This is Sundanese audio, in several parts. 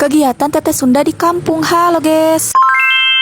Kegiatan Teteh Sunda di kampung. Halo, guys.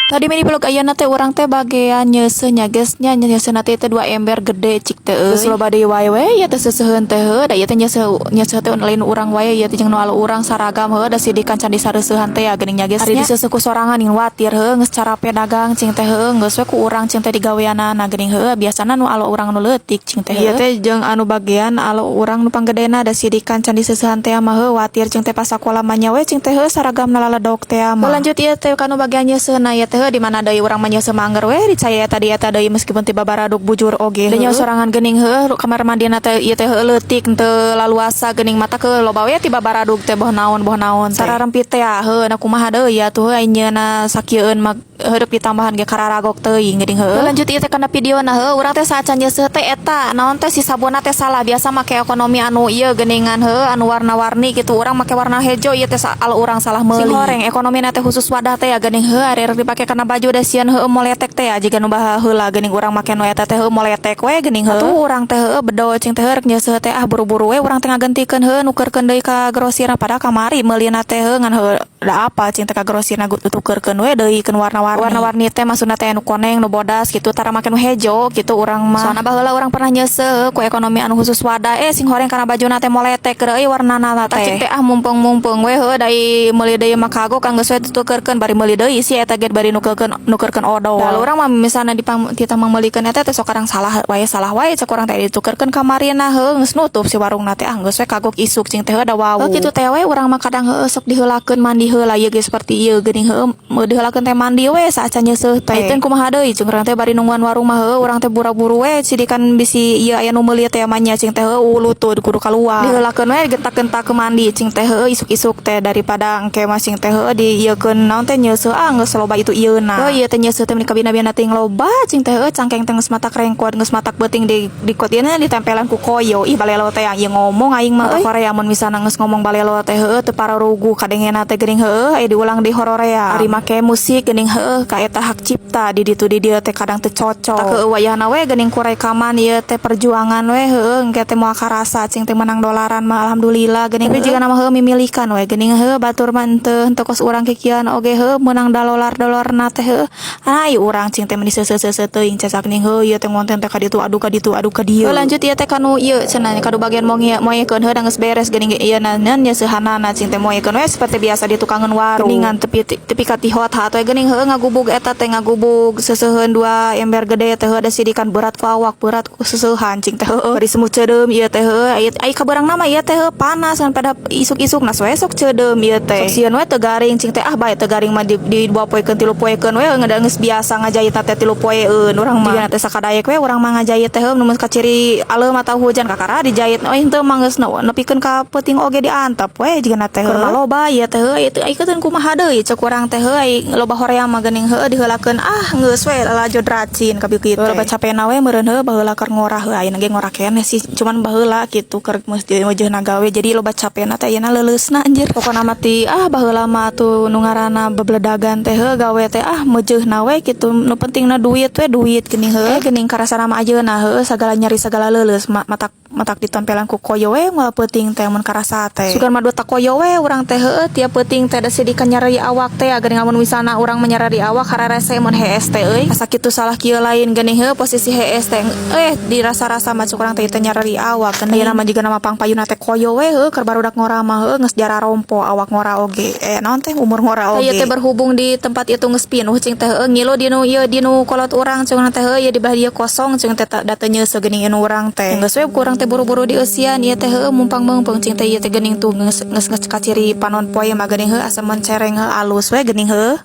Tadi mini vlog ayeuna teh urang teh bagean nyeuseuh nya, guys, nya. Nyeuseuh teh teh dua ember gede cik teh euy. Geus loba deui wae we ieu teh seuseuheun teh heuh. Da ieu teh nyeuseuh nyeuseuh teh lain urang wae ieu teh, jeung nu alo urang saragam heuh, da sidikan can disareusehan teh ya geuning nya, guys. Ari diseuseuh ku sorangan ning watir heuh, geus carape dagang cing teh heuh, geus we ku urang cing teh digaweanana geuning heuh. Biasana nu alo urang nu leutik cing teh heuh. Ieu teh jeung anu bagean alo urang nu panggedena, da sidikan can diseusehan teh mah heuh, watir cing teh pas sakola mah nya we cing teh heuh, saragamna laledok teh mah. Lanjut ieu teh kanu bagean nyeuseuhna ieu teh heuh, di mana deui urang mah nyeuseuh mangger we dicaya tadi eta deui, meskipun tiba baraduk bujur oge. Da nyaho sorangan geuning heuh, kamar mandina teh ieu teh heuh, leutik teu laluasa geuning, mata ke loba we tiba baraduk teh, boh naon boh naon teh. Sararempit teh heuh, na kumaha deui atuh heuh, ai nyieunna sakieueun mah heureuk ditambahan ge kararagok teuing geuning heuh. Lanjut ieu teh kana videona heuh, urang teh saacan nyeuseuh teh eta naon teh si sabunna teh salah. Biasa make ekonomi anu ieu geuningan heuh, anu warna-warni gitu, urang make warna hejo ieu teh, alo urang salah meuli. Sing horeng ekonomina teh khusus wadah teh ya geuning heuh, ari rek dipake kana baju da sieun heuh moletek teh ya, jiga nu baheula geuning urang make nu eta teh heuh, moletek we geuning heuh. Atuh urang teh heuh bedo cing teh heuh, rek nyeuseuh teh ah buru-buru we urang teh ngagentikeun heuh, nukerkeun deui ka grosirna, padahal kamari meulina teh heuh, ngan heuh da apa cing teh ka grosirna tukerkeun we deui keun warna-warni. Warna-warni teh maksudna teh nu koneng, nu bodas gitu, tara make nu hejo gitu urang mah. Soalna baheula urang pernah nyeuseuh ku ekonomi anu khusus wadah, eh sing horeng kana bajuna teh moletek euy warnana teh. Cing teh ah mumpung-mumpung we heuh, dai meuli deui mah kagok, geus we ditukerkeun, bari meuli deui si eta ge bari nukerkeun nukerkeun odol. Da urang mah misalna di titah meulikeun eta teh sok kadang salah wae cek urang teh, ditukerkeun kamarina heuh, geus nutup si warungna teh. Ah geus we kagok isuk cing teh heuh, da wau. Heuh kitu teh we urang mah kadang heuh, sok diheulakeun mandi heula ieu ge seperti ieu geuning heuh, diheulakeun teh mandi we saacan nyeuseuh teh. Aiteun kumaha deui jeung urang teh bari nungguan warung mah heuh, urang teh buru-buru we sidikan bisi ieu aya nu meuli teh mah nya cing teh heuh, ulutud kudu kaluar. Diheulakeun we gentak-gentak ke mandi cing teh heuh isuk-isuk teh, daripada engke mah cing teh heuh diieukeun naon teh nyeuseuh, ah geus loba itu ieuna. Heuh ieu teh nyeuseuh teh meni kabina-bina teuing loba cing teh heuh, cangkeng teh geus matak rengkot, geus matak beuting di kot ieu ditempelan ku koyo. Ih, balelo teh ieu ngomong aing mah euy. Korea mun misalna geus ngomong balelo teh heuh, teu pararuguh kadengena teh geuning heuh, aya diulang di hororea. Ari make musik geuning heuh, ka eta hak cipta di ditu di dieu teh kadang teu cocok. Tak heueuh wayahna we geuning ku rekaman ieu teh, perjuangan we heueuh, engke teh moal karasa cing teh menang dolaran mah, alhamdulillah geuning. Tapi jiga nama heuh mimilikan we geuning heuh, batur mah henteu henteu kos urang kikieuan oge heuh, meunang dalolar-dolarna teh heuh. Ai urang cing teh meni seuseuh-seuseuh teuing cacak ning heuh, ieu teh ngonten teh ka ditu adu ka ditu adu ka dieu. Lanjut ieu teh kanu ieu cenah, kanu bagian moekeun heuh, da geus beres geuning ieu na nyeusehanana cing teh, moekeun we seperti biasa di tukangeun warung. Geuningan tepi tepi ka tihot hat we geuning heuh, ngagubug eta teh, ngagubug seuseuheun dua ember gede teh heuh, da sidikan berat ku awak, berat ku seuseuhan cing teh heuh. Bari semu ceudeum ieu teh heuh, ai kabeurangna mah ieu teh heuh panas kan pada isuk-isuk na we sok ceudeum ieu teh. Sok sieun we teu garing cing teh, ah bae teu garing mah di 2 poekeun 3 poekeun we, geus biasa ngajahit teh 3 poeeun urang mah. Jigana teh sakadaek we urang mah ngajahit teh heuh, nu kaciri aleum atau hujan kakara dijahit. Oh henteu mah geus nepikeun ka peuting oge diantep we jigana teh heuh. Keur loba ieu teh heuh, ieu ai keun kumaha deui cek urang teh heuh, ai loba hoream mah geuning heuh, diheulakeun ah geus we lalajo dracin kabeh kitu. Loba capena we meureun heuh, baheula keur ngorah heuh, ayeuna ge ngorah keneh sih, cuman baheula kitu keur mesti wajeuhna gawe jadi loba capena teh, ayeuna leuleusna anjir. Pokona mah ti ah baheula mah atuh nu ngaranna bebeledagan teh heuh, gawe teh ah meujeuhna we kitu, nu pentingna duit we duit geuning heuh. Geuning karasana mah ayeuna heuh, sagala nyeri sagala leuleus, matak matak ditempelan ku koyo we moal peuting teh mun karasa teh. Sugan mah duta koyo we urang teh heuh, tiap peuting teh da sidikan nyeri awak teh geuning, lamun misalna urang menyerari awak hararese mun hees teh euy. Asa kitu salah kieu lain geuning heuh, posisi hees teh eh dirasa-rasa mah cuk urang teh teu nyerari awak geuning. Ayeuna mah jiga nama pangpayuna teh koyo we heuh, keur barudak ngora mah heuh, geus jara rompo awak ngora oge, eh naon teh umur ngora oge. Ieu teh berhubung di tempat itu geus pinuh cing teh heuh, ngilu dinu ieu dinu kolot urang cing teh heuh, ieu di belah dieu kosong cing teh, da teu nyeuseuh geuning ieu urang teh. Geus we ku urang teh buru-buru dieusian ieu teh heuh, mumpang meungpeung cing teh ieu teh geuning tuh, geus geus kaciri panon poe mah geuning heuh, asa mencereng heuh, alus we geuning heuh.